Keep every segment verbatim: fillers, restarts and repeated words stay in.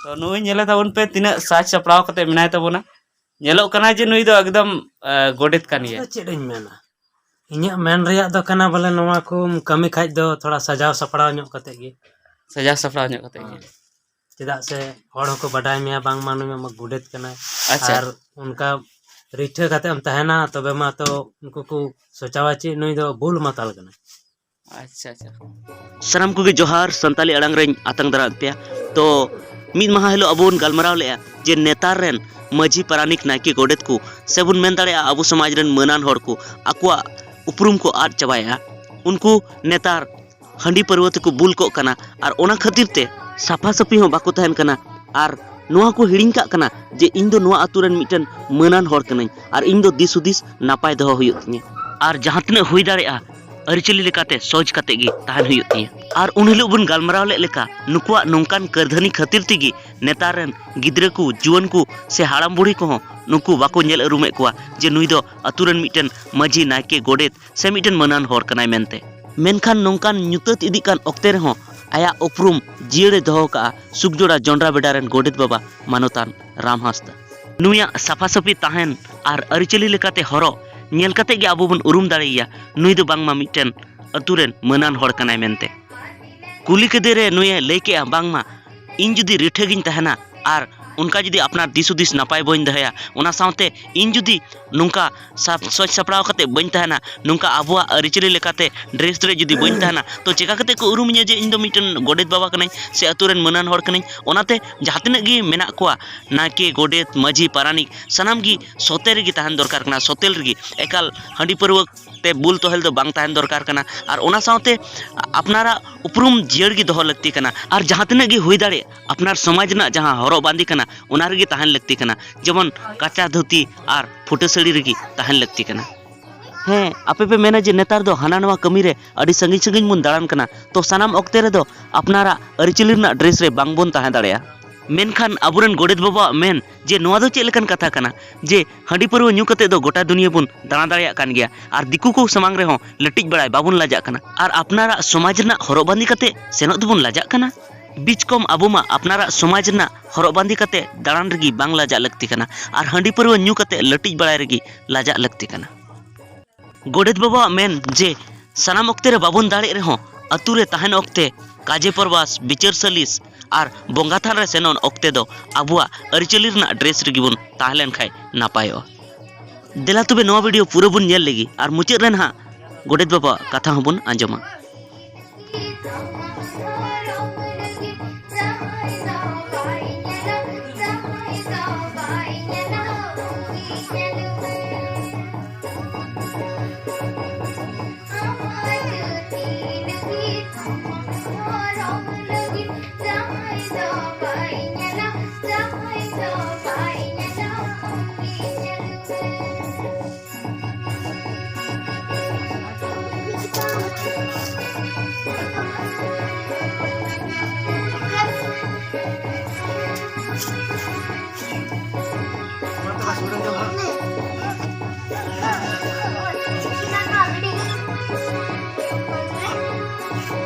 ᱛᱚ ᱱᱩᱭ ᱧᱮᱞᱮ ᱛᱟᱵᱚᱱ ᱯᱮ, ᱛᱤᱱᱟᱹᱜ ᱥᱟᱡᱽ ᱥᱟᱯᱲᱟᱣ ᱠᱟᱛᱮ ᱢᱮᱱᱟᱭ ᱛᱟᱵᱚᱱᱟ᱾ ᱧᱮᱞᱚᱜ ᱠᱟᱱᱟ ᱡᱮ ᱱᱩᱭ ᱫᱚ ᱮᱠᱫᱚᱢ ᱜᱚᱰᱮᱛ ᱠᱟᱱ ᱜᱮᱭᱟ᱾ ᱪᱮᱫ ᱤᱧ ᱢᱮᱱᱟ, ᱤᱧᱟᱹᱜ ᱢᱮᱱ ᱨᱮᱭᱟᱜ ᱫᱚ ᱠᱟᱱᱟ ᱵᱚᱞᱮ, ᱱᱚᱣᱟ ᱠᱚ ᱠᱟᱹᱢᱤ ᱠᱷᱟᱡ ᱫᱚ ᱛᱷᱚᱲᱟ ᱥᱟᱡᱟᱣ ᱥᱟᱯᱲᱟᱣ ᱧᱚᱜ ᱠᱟᱛᱮ ᱜᱮ᱾ ᱥᱟᱡᱟᱣ ᱥᱟᱯᱲᱟᱣ ᱧᱚᱜ ᱠᱟᱛᱮ ᱜᱮ᱾ ᱪᱮᱫᱟᱜ ᱥᱮ ᱦᱚᱲ ᱦᱚᱸᱠᱚ ᱵᱟᱰᱟᱭ ᱢᱮᱭᱟ ᱵᱟᱝᱢᱟ ᱱᱩᱭ ᱢᱟ ᱜᱚᱰᱮᱛ ᱠᱟᱱᱟᱭ᱾ ᱟᱪᱪᱷᱟ᱾ ᱟᱨ ᱚᱱᱠᱟ ᱨᱤᱴᱷᱟᱹ ᱠᱟᱛᱮ ᱮᱢ ᱛᱟᱦᱮᱱᱟ, ᱛᱚᱵᱮ ᱢᱟ ᱛᱚ ᱩᱱᱠᱩ ᱠᱚ ᱥᱚᱪᱟᱣᱟ ᱪᱮᱫ, ᱱᱩᱭ ᱫᱚ ᱵᱩᱞ ᱢᱟᱛᱟᱞ ᱠᱟᱱᱟᱭ᱾ ᱟᱪᱪᱷᱟ, ᱟᱪᱪᱷᱟ᱾ ᱥᱟᱱᱟᱢ ᱠᱚᱜᱮ ᱡᱚᱦᱟᱨ, ᱥᱟᱱᱛᱟᱞᱤ ᱟᱲᱟᱝ ᱨᱮᱧ ᱟᱛᱟᱝ ᱫᱟᱨᱟᱢᱮᱫ ᱯᱮᱭᱟ᱾ ᱛᱚ ᱢᱤᱫ ᱢᱟᱦᱟ ᱦᱤᱞᱳᱜ ᱟᱵᱚ ᱵᱚᱱ ᱜᱟᱞᱢᱟᱨᱟᱣ ᱞᱮᱜᱼᱟ ᱡᱮ ᱱᱮᱛᱟᱨ ᱨᱮᱱ ᱢᱟᱹᱡᱷᱤ ᱯᱟᱨᱟᱱᱤᱠ ᱱᱟᱭᱠᱮ ᱜᱚᱰᱮᱛ ᱠᱚ, ᱥᱮᱵᱚᱱ ᱢᱮᱱ ᱫᱟᱲᱮᱭᱟᱜᱼᱟ ᱟᱵᱚ ᱥᱚᱢᱟᱡᱽ ᱨᱮᱱ ᱢᱟᱹᱱᱟᱱ ᱦᱚᱲ ᱠᱚ, ᱟᱠᱚᱣᱟᱜ ᱩᱯᱨᱩᱢ ᱠᱚ ᱟᱫ ᱪᱟᱵᱟᱭᱮᱜᱼᱟ᱾ ᱩᱱᱠᱩ ᱱᱮᱛᱟᱨ ᱦᱟᱺᱰᱤ ᱯᱟᱹᱨᱣᱟᱹ ᱛᱮᱠᱚ ᱵᱩᱞ ᱠᱚᱜ ᱠᱟᱱᱟ, ᱟᱨ ᱚᱱᱟ ᱠᱷᱟᱹᱛᱤᱨ ᱛᱮ ᱥᱟᱯᱷᱟ ᱥᱟᱹᱯᱷᱤ ᱦᱚᱸ ᱵᱟᱠᱚ ᱛᱟᱦᱮᱱ ᱠᱟᱱᱟ᱾ ᱟᱨ ᱱᱚᱣᱟ ᱠᱚ ᱦᱤᱲᱤᱧ ᱠᱟᱜ ᱠᱟᱱᱟ ᱡᱮ ᱤᱧ ᱫᱚ ᱱᱚᱣᱟ ᱟᱛᱳ ᱨᱮᱱ ᱢᱤᱫᱴᱮᱱ ᱢᱟᱹᱱᱟᱱ ᱦᱚᱲ ᱠᱟᱹᱱᱟᱹᱧ, ᱟᱨ ᱤᱧ ᱫᱚ ᱫᱤᱥ ᱦᱩᱫᱤᱥ ᱱᱟᱯᱟᱭ ᱫᱚᱦᱚ ᱦᱩᱭᱩᱜ ᱛᱤᱧᱟᱹ, ᱟᱨ ᱡᱟᱦᱟᱸ ᱛᱤᱱᱟᱹᱜ ᱦᱩᱭ ᱫᱟᱲᱮᱭᱟᱜᱼᱟ ᱟᱹᱨᱤᱪᱟᱹᱞᱤ ᱞᱮᱠᱟᱛᱮ ᱥᱚᱡᱽ ᱠᱟᱛᱮ ᱜᱮ ᱛᱟᱦᱮᱱ ᱦᱩᱭᱩᱜ ᱛᱤᱧᱟᱹ᱾ ᱟᱨ ᱩᱱ ᱦᱤᱞᱳᱜ ᱵᱚᱱ ᱜᱟᱞᱢᱟᱨᱟᱣ ᱞᱮᱫ ᱞᱮᱠᱟ, ᱱᱩᱠᱩᱣᱟᱜ ᱱᱚᱝᱠᱟᱱ ᱠᱟᱹᱨᱫᱷᱟᱹᱱᱤ ᱠᱷᱟᱹᱛᱤᱨ ᱛᱮᱜᱮ ᱱᱮᱛᱟᱨ ᱨᱮᱱ ᱜᱤᱫᱽᱨᱟᱹ ᱠᱚ, ᱡᱩᱣᱟᱹᱱ ᱠᱚ ᱥᱮ ᱦᱟᱲᱟᱢ ᱵᱩᱲᱦᱤ ᱠᱚᱦᱚᱸ ᱱᱩᱠᱩ ᱵᱟᱠᱚ ᱧᱮᱞ ᱩᱨᱩᱢᱮᱫ ᱠᱚᱣᱟ ᱡᱮ ᱱᱩᱭ ᱫᱚ ᱟᱛᱳ ᱨᱮᱱ ᱢᱤᱫᱴᱮᱱ ᱢᱟᱹᱡᱷᱤ, ᱱᱟᱭᱠᱮ, ᱜᱚᱰᱮᱛ ᱥᱮ ᱢᱤᱫᱴᱮᱱ ᱢᱟᱹᱱᱟᱱ ᱦᱚᱲ ᱠᱟᱱᱟᱭ ᱢᱮᱱᱛᱮ᱾ ᱢᱮᱱᱠᱷᱟᱱ ᱱᱚᱝᱠᱟᱱ ᱧᱩᱛᱟᱹᱛ ᱤᱫᱤᱜ ᱠᱟᱱ ᱚᱠᱛᱮ ᱨᱮᱦᱚᱸ ᱟᱭᱟᱜ ᱩᱯᱨᱩᱢ ᱡᱤᱭᱟᱹᱲᱮ ᱫᱚᱦᱚ ᱠᱟᱜᱼᱟ ᱥᱩᱠᱡᱚᱲᱟ ᱡᱚᱱᱰᱨᱟ ᱵᱮᱰᱟ ᱨᱮᱱ ᱜᱚᱰᱮᱛ ᱵᱟᱵᱟ ᱢᱟᱱᱚᱛᱟᱱ ᱨᱟᱢ ᱦᱟᱸᱥᱫᱟ᱾ ᱱᱩᱭᱟᱜ ᱥᱟᱯᱷᱟ ᱥᱟᱹᱯᱷᱤ ᱛᱟᱦᱮᱱ ᱟᱨ ᱟᱹᱨᱤᱪᱟᱹᱞᱤ ᱞᱮᱠᱟᱛᱮ ᱦᱚᱨᱚᱜ ᱧᱮᱞ ᱠᱟᱛᱮ ᱜᱮ ᱟᱵᱚ ᱵᱚᱱ ᱩᱨᱩᱢ ᱫᱟᱲᱮᱭᱟᱭᱟ ᱱᱩᱭ ᱫᱚ ᱵᱟᱝᱢᱟ ᱢᱤᱫᱴᱮᱱ ᱟᱹᱛᱩ ᱨᱮᱱ ᱢᱟᱹᱱᱟᱱ ᱦᱚᱲ ᱠᱟᱱᱟᱭ ᱢᱮᱱᱛᱮ᱾ ᱠᱩᱞᱤ ᱠᱮᱫᱮ ᱨᱮ ᱱᱩᱭᱮ ᱞᱟᱹᱭ ᱠᱮᱜᱼᱟ, ᱵᱟᱝᱢᱟ ᱤᱧ ᱡᱩᱫᱤ ᱨᱤᱴᱷᱟᱹ ᱜᱤᱧ ᱛᱟᱦᱮᱱᱟ ᱟᱨ ᱚᱱᱠᱟ ᱡᱩᱫᱤ ᱟᱯᱱᱟᱨ ᱫᱤᱥ ᱦᱩᱫᱤᱥ ᱱᱟᱯᱟᱭ ᱵᱟᱹᱧ ᱫᱚᱦᱚᱭᱟ, ᱚᱱᱟ ᱥᱟᱶᱛᱮ ᱤᱧ ᱡᱩᱫᱤ ᱱᱚᱝᱠᱟ ᱥᱟᱯ-, ᱥᱚᱡᱽ ᱥᱟᱯᱲᱟᱣ ᱠᱟᱛᱮ ᱵᱟᱹᱧ ᱛᱟᱦᱮᱱᱟ, ᱱᱚᱝᱠᱟ ᱟᱵᱚᱣᱟᱜ ᱟᱹᱨᱤᱪᱟᱹᱞᱤ ᱞᱮᱠᱟᱛᱮ ᱰᱨᱮᱥ ᱨᱮ ᱡᱩᱫᱤ ᱵᱟᱹᱧ ᱛᱟᱦᱮᱱᱟ, ᱛᱚ ᱪᱮᱠᱟ ᱠᱟᱛᱮ ᱠᱚ ᱩᱨᱩᱢᱤᱧᱟ ᱡᱮ ᱤᱧ ᱫᱚ ᱢᱤᱫᱴᱮᱱ ᱜᱚᱰᱮᱛ ᱵᱟᱵᱟ ᱠᱟᱹᱱᱟᱹᱧ ᱥᱮ ᱟᱹᱛᱩ ᱨᱮᱱ ᱢᱟᱹᱱᱟᱱ ᱦᱚᱲ ᱠᱟᱹᱱᱟᱹᱧ? ᱚᱱᱟᱛᱮ ᱡᱟᱦᱟᱸ ᱛᱤᱱᱟᱹᱜ ᱜᱮ ᱢᱮᱱᱟᱜ ᱠᱚᱣᱟ, ᱱᱟᱭᱠᱮ, ᱜᱚᱰᱮᱛ, ᱢᱟᱹᱡᱷᱤ, ᱯᱟᱨᱟᱱᱤᱠ, ᱥᱟᱱᱟᱢ ᱜᱮ ᱥᱚᱛᱮ ᱨᱮᱜᱮ ᱛᱟᱦᱮᱱ ᱫᱚᱨᱠᱟᱨ ᱠᱟᱱᱟ, ᱥᱚᱛᱮ ᱨᱮᱜᱮ᱾ ᱮᱠᱟᱞ ᱦᱟᱺᱰᱤ ᱯᱟᱹᱨᱣᱟᱹ ᱛᱮ ᱵᱩᱞ ᱛᱚᱦᱮᱞ ᱫᱚ ᱵᱟᱝ ᱛᱟᱦᱮᱱ ᱫᱚᱨᱠᱟᱨ ᱠᱟᱱᱟ᱾ ᱟᱨ ᱚᱱᱟ ᱥᱟᱶᱛᱮ ᱟᱯᱱᱟᱨᱟᱜ ᱩᱯᱨᱩᱢ ᱡᱤᱭᱟᱹᱲ ᱜᱮ ᱫᱚᱦᱚ ᱞᱟᱹᱠᱛᱤ ᱠᱟᱱᱟ᱾ ᱟᱨ ᱡᱟᱦᱟᱸ ᱛᱤᱱᱟᱹᱜ ᱜᱮ ᱦᱩᱭ ᱫᱟᱲᱮᱜ, ᱟᱯᱱᱟᱨ ᱥᱚᱢᱟᱡᱽ ᱨᱮᱱᱟᱜ ᱡᱟᱦᱟᱸ ᱦᱚᱨᱚᱜ ᱵᱟᱸᱫᱮ ᱠᱟᱱᱟ, ᱚᱱᱟ ᱨᱮᱜᱮ ᱛᱟᱦᱮᱱ ᱞᱟᱹᱠᱛᱤ ᱠᱟᱱᱟ, ᱡᱮᱢᱚᱱ ᱠᱟᱸᱪᱟ ᱫᱷᱩᱛᱤ ᱟᱨ ᱯᱷᱩᱴᱟᱹ ᱥᱟᱹᱲᱤ ᱨᱮᱜᱮ ᱛᱟᱦᱮᱱ ᱞᱟᱹᱠᱛᱤ ᱠᱟᱱᱟ᱾ ᱦᱮᱸ, ᱟᱯᱮ ᱯᱮ ᱢᱮᱱᱟ ᱡᱮ ᱱᱮᱛᱟᱨ ᱫᱚ ᱦᱟᱱᱟ ᱱᱟᱣᱟ ᱠᱟᱹᱢᱤ ᱨᱮ ᱟᱹᱰᱤ ᱥᱟᱺᱜᱤᱧ ᱥᱟᱺᱜᱤᱧ ᱵᱚᱱ ᱫᱟᱬᱟᱱ ᱠᱟᱱᱟ, ᱛᱚ ᱥᱟᱱᱟᱢ ᱚᱠᱛᱮ ᱨᱮᱫᱚ ᱟᱯᱱᱟᱨᱟᱜ ᱟᱹᱨᱤᱪᱟᱹᱞᱤ ᱨᱮᱱᱟᱜ ᱰᱨᱮᱥ ᱨᱮ ᱵᱟᱝ ᱵᱚᱱ ᱛᱟᱦᱮᱸ ᱫᱟᱲᱮᱭᱟᱜᱼᱟ᱾ ᱢᱮᱱᱠᱷᱟᱱ ᱟᱵᱚᱨᱮᱱ ᱜᱚᱰᱮᱛ ᱵᱟᱵᱟᱣᱟᱜ ᱢᱮᱱ ᱡᱮ ᱱᱚᱣᱟ ᱫᱚ ᱪᱮᱫ ᱞᱮᱠᱟᱱ ᱠᱟᱛᱷᱟ ᱠᱟᱱᱟ ᱡᱮ ᱦᱟᱺᱰᱤ ᱯᱟᱹᱨᱣᱟᱹ ᱧᱩ ᱠᱟᱛᱮ ᱫᱚ ᱜᱚᱴᱟ ᱫᱩᱱᱤᱭᱟᱹ ᱵᱚᱱ ᱫᱟᱬᱟ ᱫᱟᱲᱮᱭᱟᱜ ᱠᱟᱱ ᱜᱮᱭᱟ ᱟᱨ ᱫᱤᱠᱩ ᱠᱚ ᱥᱟᱢᱟᱝ ᱨᱮᱦᱚᱸ ᱞᱟᱹᱴᱤᱡ ᱵᱟᱲᱟᱭ ᱵᱟᱵᱚᱱ ᱞᱟᱡᱟᱜ ᱠᱟᱱᱟ, ᱟᱨ ᱟᱯᱱᱟᱨᱟᱜ ᱥᱚᱢᱟᱡᱽ ᱨᱮᱱᱟᱜ ᱦᱚᱨᱚᱜ ᱵᱟᱸᱫᱮ ᱠᱟᱛᱮ ᱥᱮᱱᱚᱜ ᱫᱚᱵᱚᱱ ᱞᱟᱡᱟᱜ ᱠᱟᱱᱟ? ᱵᱤᱪᱠᱚᱢ ᱟᱵᱚ ᱢᱟ ᱟᱯᱱᱟᱨᱟᱜ ᱥᱚᱢᱟᱡᱽ ᱨᱮᱱᱟᱜ ᱦᱚᱨᱚᱜ ᱵᱟᱸᱫᱮ ᱠᱟᱛᱮ ᱫᱟᱬᱟᱱ ᱨᱮᱜᱮ ᱵᱟᱝ ᱞᱟᱡᱟᱜ ᱞᱟᱹᱠᱛᱤ ᱠᱟᱱᱟ, ᱟᱨ ᱦᱟᱺᱰᱤ ᱯᱟᱹᱨᱣᱟᱹ ᱧᱩ ᱠᱟᱛᱮ ᱞᱟᱹᱴᱤᱡ ᱵᱟᱲᱟᱭ ᱨᱮᱜᱮ ᱞᱟᱡᱟᱜ ᱞᱟᱹᱠᱛᱤ ᱠᱟᱱᱟ᱾ ᱜᱚᱰᱮᱛ ᱵᱟᱵᱟᱣᱟᱜ ᱢᱮᱱ ᱡᱮ ᱥᱟᱱᱟᱢ ᱚᱠᱛᱮ ᱨᱮ ᱵᱟᱵᱚᱱ ᱫᱟᱲᱮᱜ ᱨᱮᱦᱚᱸ, ᱟᱹᱛᱩ ᱨᱮ ᱛᱟᱦᱮᱱ ᱚᱠᱛᱮ, ᱠᱟᱡᱮ ᱯᱚᱨᱵᱟᱥ, ᱵᱤᱪᱟᱹᱨ ᱥᱟᱹᱞᱤᱥ ᱟᱨ ᱵᱚᱸᱜᱟ ᱛᱷᱟᱱ ᱨᱮ ᱥᱮᱱᱚᱜ ᱚᱠᱛᱮ ᱫᱚ ᱟᱵᱚᱣᱟᱜ ᱟᱹᱨᱤᱪᱟᱹᱞᱤ ᱨᱮᱱᱟᱜ ᱰᱨᱮᱥ ᱨᱮᱜᱮ ᱵᱚᱱ ᱛᱟᱦᱮᱸ ᱞᱮᱱ ᱠᱷᱟᱡ ᱱᱟᱯᱟᱭᱚᱜᱼᱟ᱾ ᱫᱮᱞᱟ ᱛᱚᱵᱮ ᱱᱚᱣᱟ ᱵᱷᱤᱰᱤᱭᱳ ᱯᱩᱨᱟᱹ ᱵᱚᱱ ᱧᱮᱞ ᱞᱮᱜᱮ ᱟᱨ ᱢᱩᱪᱟᱹᱫ ᱨᱮ ᱱᱟᱦᱟᱜ ᱜᱚᱰᱮᱛ ᱵᱟᱵᱟᱣᱟᱜ ᱠᱟᱛᱷᱟ ᱦᱚᱸᱵᱚᱱ ᱟᱸᱡᱚᱢᱟ᱾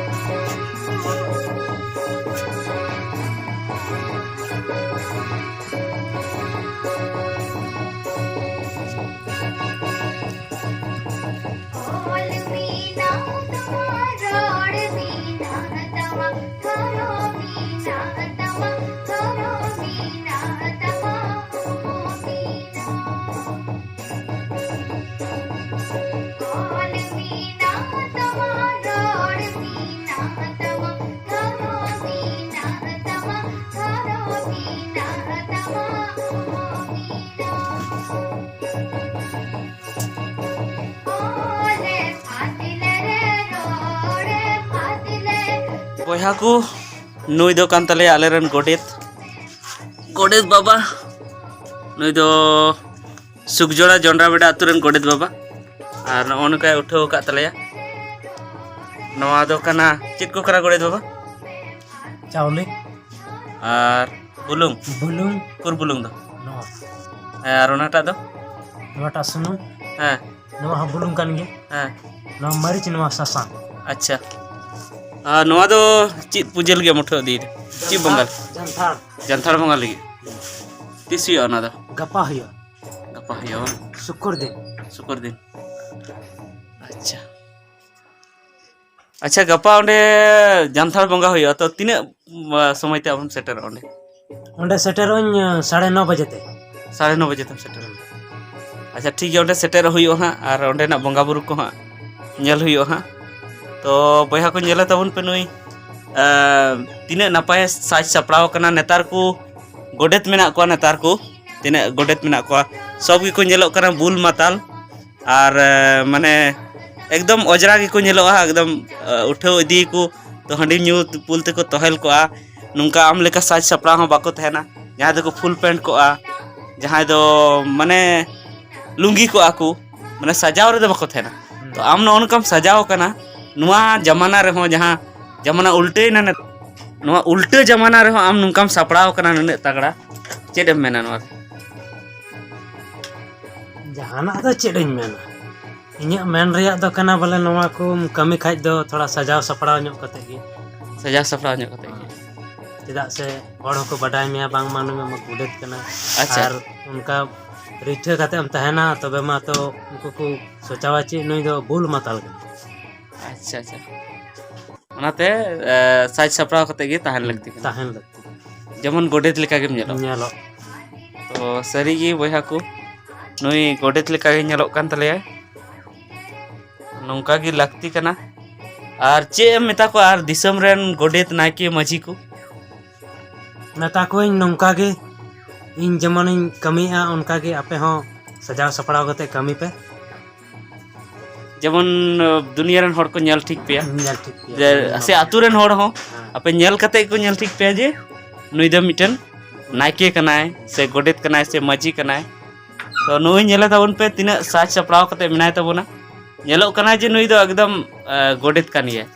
ᱵᱚᱭᱦᱟ ᱠᱚ, ᱱᱩᱭ ᱫᱚ ᱠᱟᱱ ᱛᱟᱞᱮᱭᱟ ᱟᱞᱮᱨᱮᱱ ᱜᱚᱰᱮᱛ, ᱜᱚᱰᱮᱛ ᱵᱟᱵᱟ᱾ ᱱᱩᱭ ᱫᱚ ᱥᱩᱠᱡᱚᱲᱟ ᱡᱚᱱᱰᱨᱟ ᱵᱮᱰᱟ ᱟᱹᱛᱩ ᱨᱮᱱ ᱜᱚᱰᱮᱛ ᱵᱟᱵᱟ, ᱟᱨ ᱱᱚᱜᱼᱚ ᱱᱚᱝᱠᱟᱭ ᱩᱴᱷᱟᱹᱣ ᱟᱠᱟᱫ ᱛᱟᱞᱮᱭᱟ᱾ ᱱᱚᱣᱟ ᱫᱚ ᱠᱟᱱᱟ, ᱪᱮᱫ ᱠᱚ ᱠᱟᱱᱟ ᱜᱚᱰᱮᱛ ᱵᱟᱵᱟ? ᱪᱟᱣᱞᱮ᱾ ᱟᱨ ᱵᱩᱞᱩᱝ? ᱵᱩᱞᱩᱝ᱾ ᱩᱠᱩᱨ ᱵᱩᱞᱩᱝ ᱫᱚ? ᱱᱚᱣᱟ᱾ ᱦᱮᱸ, ᱟᱨ ᱚᱱᱟᱴᱟᱜ ᱫᱚ? ᱱᱚᱣᱟᱴᱟᱜ ᱥᱩᱱᱩᱢ᱾ ᱦᱮᱸ᱾ ᱱᱚᱣᱟ ᱦᱚᱸ ᱵᱩᱞᱩᱝ ᱠᱟᱱ ᱜᱮᱭᱟ᱾ ᱦᱮᱸ᱾ ᱱᱚᱣᱟ ᱢᱟᱹᱨᱤᱪ, ᱱᱚᱣᱟ ᱥᱟᱥᱟᱝ᱾ ᱟᱪᱪᱷᱟ᱾ ᱟᱨ ᱱᱚᱣᱟ ᱫᱚ ᱪᱮᱫ ᱯᱩᱡᱟᱹ ᱞᱟᱹᱜᱤᱫ ᱮᱢ ᱩᱴᱷᱟᱹᱣ ᱤᱫᱤᱭᱮᱫᱟ? ᱪᱮᱫ ᱵᱚᱸᱜᱟ? ᱡᱟᱱᱛᱷᱟᱲ᱾ ᱡᱟᱱᱛᱷᱟᱲ ᱵᱚᱸᱜᱟ ᱞᱟᱹᱜᱤᱫ᱾ ᱛᱤᱥ ᱦᱩᱭᱩᱜᱼᱟ ᱚᱱᱟ ᱫᱚ? ᱜᱟᱯᱟ ᱦᱩᱭᱩᱜᱼᱟ᱾ ᱜᱟᱯᱟ ᱦᱩᱭᱩᱜᱼᱟ ᱵᱟᱝ? ᱥᱩᱠᱨ ᱫᱤᱱ᱾ ᱥᱩᱠᱨ ᱫᱤᱱ᱾ ᱟᱪᱪᱷᱟ᱾ ᱟᱪᱪᱷᱟ, ᱜᱟᱯᱟ ᱚᱸᱰᱮ ᱡᱟᱱᱛᱷᱟᱲ ᱵᱚᱸᱜᱟ ᱦᱩᱭᱩᱜᱼᱟ, ᱛᱚ ᱛᱤᱱᱟᱹᱜ, ᱟ, ᱥᱚᱢᱚᱭ ᱛᱮ ᱟᱵᱚᱢ ᱥᱮᱴᱮᱨᱚᱜᱼᱟ ᱚᱸᱰᱮ? ᱚᱸᱰᱮ ᱥᱮᱴᱮᱨᱚᱜ ᱟᱹᱧ, ᱟ, ᱥᱟᱲᱮ ᱱᱚ ᱵᱟᱡᱮ ᱛᱮ᱾ ᱥᱟᱲᱮ ᱱᱚ ᱵᱟᱡᱮ ᱛᱮᱢ ᱥᱮᱴᱮᱨᱚᱜᱼᱟ᱾ ᱟᱪᱪᱷᱟ, ᱴᱷᱤᱠ ᱜᱮᱭᱟ, ᱚᱸᱰᱮ ᱥᱮᱴᱮᱨᱚᱜ ᱦᱩᱭᱩᱜᱼᱟ ᱦᱟᱸᱜ, ᱟᱨ ᱚᱸᱰᱮᱱᱟᱜ ᱵᱚᱸᱜᱟ ᱵᱩᱨᱩ ᱠᱚ ᱦᱟᱸᱜ ᱧᱮᱞ ᱦᱩᱭᱩᱜᱼᱟ ᱦᱟᱸᱜ᱾ ᱛᱚ ᱵᱚᱭᱦᱟ ᱠᱚ, ᱧᱮᱞᱮ ᱛᱟᱵᱚᱱ ᱯᱮ ᱱᱩᱭ, ᱟ, ᱛᱤᱱᱟᱹᱜ ᱱᱟᱯᱟᱭ ᱥᱟᱡᱽ ᱥᱟᱯᱲᱟᱣ ᱠᱟᱱᱟ᱾ ᱱᱮᱛᱟᱨ ᱠᱚ ᱜᱚᱰᱮᱛ ᱢᱮᱱᱟᱜ ᱠᱚᱣᱟ, ᱱᱮᱛᱟᱨ ᱠᱚ ᱛᱤᱱᱟᱹᱜ ᱜᱚᱰᱮᱛ ᱢᱮᱱᱟᱜ ᱠᱚᱣᱟ, ᱥᱚᱵ ᱜᱮᱠᱚ ᱧᱮᱞᱚᱜ ᱠᱟᱱᱟ ᱵᱩᱞ ᱢᱟᱛᱟᱞ᱾ ᱟᱨ, ᱮ, ᱢᱟᱱᱮ, ᱮᱠᱫᱚᱢ ᱚᱡᱽᱨᱟ ᱜᱮᱠᱚ ᱧᱮᱞᱚᱜᱼᱟ, ᱮᱠᱫᱚᱢ, ᱮ, ᱩᱴᱷᱟᱹᱣ ᱤᱫᱤᱭᱟᱠᱚ, ᱛᱚ ᱦᱟᱺᱰᱤ ᱧᱩ ᱯᱩᱞ ᱛᱮᱠᱚ ᱛᱚᱦᱮᱞ ᱠᱚᱜᱼᱟ᱾ ᱱᱚᱝᱠᱟ ᱟᱢ ᱞᱮᱠᱟ ᱥᱟᱡᱽ ᱥᱟᱯᱲᱟᱣ ᱦᱚᱸ ᱵᱟᱠᱚ ᱛᱟᱦᱮᱱᱟ᱾ ᱡᱟᱦᱟᱸᱭ ᱫᱚᱠᱚ ᱯᱷᱩᱞ ᱯᱮᱱᱴ ᱠᱚᱜᱼᱟ, ᱡᱟᱦᱟᱸᱭ ᱫᱚ, ᱢᱟᱱᱮ, ᱞᱩᱝᱜᱤ ᱠᱚᱜᱼᱟ ᱠᱚ, ᱢᱟᱱᱮ, ᱥᱟᱡᱟᱣ ᱨᱮᱫᱚ ᱵᱟᱠᱚ ᱛᱟᱦᱮᱱᱟ᱾ ᱛᱚ ᱟᱢ ᱱᱚᱜᱼᱚ ᱱᱚᱝᱠᱟᱢ ᱥᱟᱡᱟᱣ ᱠᱟᱱᱟ, ᱱᱚᱣᱟ ᱡᱟᱢᱟᱱᱟ ᱨᱮᱦᱚᱸ, ᱡᱟᱦᱟᱸ ᱡᱟᱢᱟᱱᱟ ᱩᱞᱴᱟᱹᱭᱮᱱᱟ, ᱱᱤᱛ-, ᱱᱚᱣᱟ ᱩᱞᱴᱟᱹ ᱡᱟᱢᱟᱱᱟ ᱨᱮᱦᱚᱸ ᱟᱢ ᱱᱚᱝᱠᱟᱢ ᱥᱟᱯᱲᱟᱣ ᱠᱟᱱᱟ ᱱᱩᱱᱟᱹᱜ ᱛᱟᱜᱲᱟ, ᱪᱮᱫ ᱮᱢ ᱢᱮᱱᱟ ᱱᱚᱣᱟ ᱨᱮ? ᱡᱟᱦᱟᱱᱟᱜ ᱫᱚ ᱪᱮᱫ ᱤᱧ ᱢᱮᱱᱟ, ᱤᱧᱟᱹᱜ ᱢᱮᱱ ᱨᱮᱭᱟᱜ ᱫᱚ ᱠᱟᱱᱟ ᱵᱚᱞᱮ, ᱱᱚᱣᱟ ᱠᱚᱢ ᱠᱟᱹᱢᱤ ᱠᱷᱟᱡ ᱫᱚ ᱛᱷᱚᱲᱟ ᱥᱟᱡᱟᱣ ᱥᱟᱯᱲᱟᱣ ᱧᱚᱜ ᱠᱟᱛᱮ ᱜᱮ᱾ ᱥᱟᱡᱟᱣ ᱥᱟᱯᱲᱟᱣ ᱧᱚᱜ ᱠᱟᱛᱮ ᱜᱮ᱾ ᱪᱮᱫᱟᱜ ᱥᱮ ᱦᱚᱲ ᱦᱚᱸᱠᱚ ᱵᱟᱰᱟᱭ ᱢᱮᱭᱟ ᱵᱟᱝᱢᱟ ᱱᱩᱭ ᱢᱟ ᱜᱚᱰᱮᱛ ᱠᱟᱱᱟ᱾ ᱟᱪᱪᱷᱟ᱾ ᱟᱨ ᱚᱱᱠᱟ ᱨᱤᱴᱷᱟᱹ ᱠᱟᱛᱮ ᱮᱢ ᱛᱟᱦᱮᱱᱟ, ᱛᱚᱵᱮ ᱢᱟ ᱛᱚ ᱩᱱᱠᱩ ᱠᱚ ᱥᱚᱪᱟᱣᱟ ᱪᱮᱫ, ᱱᱩᱭ ᱫᱚ ᱵᱩᱞ ᱢᱟᱛᱟᱞ ᱠᱟᱱᱟ᱾ ᱟᱪᱪᱷᱟ, ᱟᱪᱪᱷᱟ᱾ ᱚᱱᱟᱛᱮ, ᱮ, ᱥᱟᱡᱽ ᱥᱟᱯᱲᱟᱣ ᱠᱟᱛᱮ ᱜᱮ ᱛᱟᱦᱮᱱ ᱞᱟᱹᱠᱛᱤ ᱠᱟᱱᱟ᱾ ᱛᱟᱦᱮᱱ ᱞᱟᱹᱠᱛᱤ᱾ ᱡᱮᱢᱚᱱ ᱜᱚᱰᱮᱛ ᱞᱮᱠᱟ ᱜᱮᱢ ᱧᱮᱞᱚᱜ᱾ ᱧᱮᱞᱚᱜ᱾ ᱛᱚ ᱥᱟᱹᱨᱤ ᱜᱮ ᱵᱚᱭᱦᱟ ᱠᱚ, ᱱᱩᱭ ᱜᱚᱰᱮᱛ ᱞᱮᱠᱟ ᱜᱮ ᱧᱮᱞᱚᱜ ᱠᱟᱱ ᱛᱟᱞᱮᱭᱟ᱾ ᱱᱚᱝᱠᱟ ᱜᱮ ᱞᱟᱹᱠᱛᱤ ᱠᱟᱱᱟ᱾ ᱟᱨ ᱪᱮᱫ ᱮᱢ ᱢᱮᱛᱟ ᱠᱚᱣᱟ ᱟᱨ ᱫᱤᱥᱚᱢ ᱨᱮᱱ ᱜᱚᱰᱮᱛ, ᱱᱟᱭᱠᱮ, ᱢᱟᱹᱡᱷᱤ ᱠᱚ? ᱢᱮᱛᱟ ᱠᱚᱣᱟᱧ ᱱᱚᱝᱠᱟ ᱜᱮ, ᱤᱧ ᱡᱮᱢᱚᱱᱤᱧ ᱠᱟᱹᱢᱤᱭᱮᱫᱼᱟ ᱚᱱᱠᱟ ᱜᱮ ᱟᱯᱮ ᱦᱚᱸ ᱥᱟᱡᱟᱣ ᱥᱟᱯᱲᱟᱣ ᱠᱟᱛᱮ ᱠᱟᱹᱢᱤ ᱯᱮ᱾ ᱡᱮᱢᱚᱱ, ᱟᱸ, ᱫᱩᱱᱤᱭᱟᱹ ᱨᱮᱱ ᱦᱚᱲ ᱠᱚ ᱧᱮᱞ ᱴᱷᱤᱠ ᱯᱮᱭᱟ᱾ ᱧᱮᱞ ᱴᱷᱤᱠ ᱯᱮᱭᱟ᱾ ᱡᱮ, ᱦᱮᱸ᱾ ᱥᱮ ᱟᱛᱳ ᱨᱮᱱ ᱦᱚᱲ ᱦᱚᱸ ᱦᱮᱸ᱾ ᱟᱯᱮ ᱧᱮᱞ ᱠᱟᱛᱮ ᱜᱮᱠᱚ ᱧᱮᱞ ᱴᱷᱤᱠ ᱯᱮᱭᱟ ᱡᱮ ᱱᱩᱭ ᱫᱚ ᱢᱤᱫᱴᱮᱱ ᱱᱟᱭᱠᱮ ᱠᱟᱱᱟᱭ, ᱥᱮ ᱜᱚᱰᱮᱛ ᱠᱟᱱᱟᱭ, ᱥᱮ ᱢᱟᱹᱡᱷᱤ ᱠᱟᱱᱟᱭ᱾ ᱛᱚ ᱱᱩᱭ ᱧᱮᱞᱮ ᱛᱟᱵᱚᱱ ᱯᱮ, ᱛᱤᱱᱟᱹᱜ ᱥᱟᱡᱽ ᱥᱟᱯᱲᱟᱣ ᱠᱟᱛᱮ ᱢᱮᱱᱟᱭ ᱛᱟᱵᱚᱱᱟ᱾ ᱧᱮᱞᱚᱜ ᱠᱟᱱᱟ ᱡᱮ ᱱᱩᱭ ᱫᱚ ᱮᱠᱫᱚᱢ, ᱟᱸ, ᱜᱚᱰᱮᱛ ᱠᱟᱱ ᱜᱮᱭᱟᱭ᱾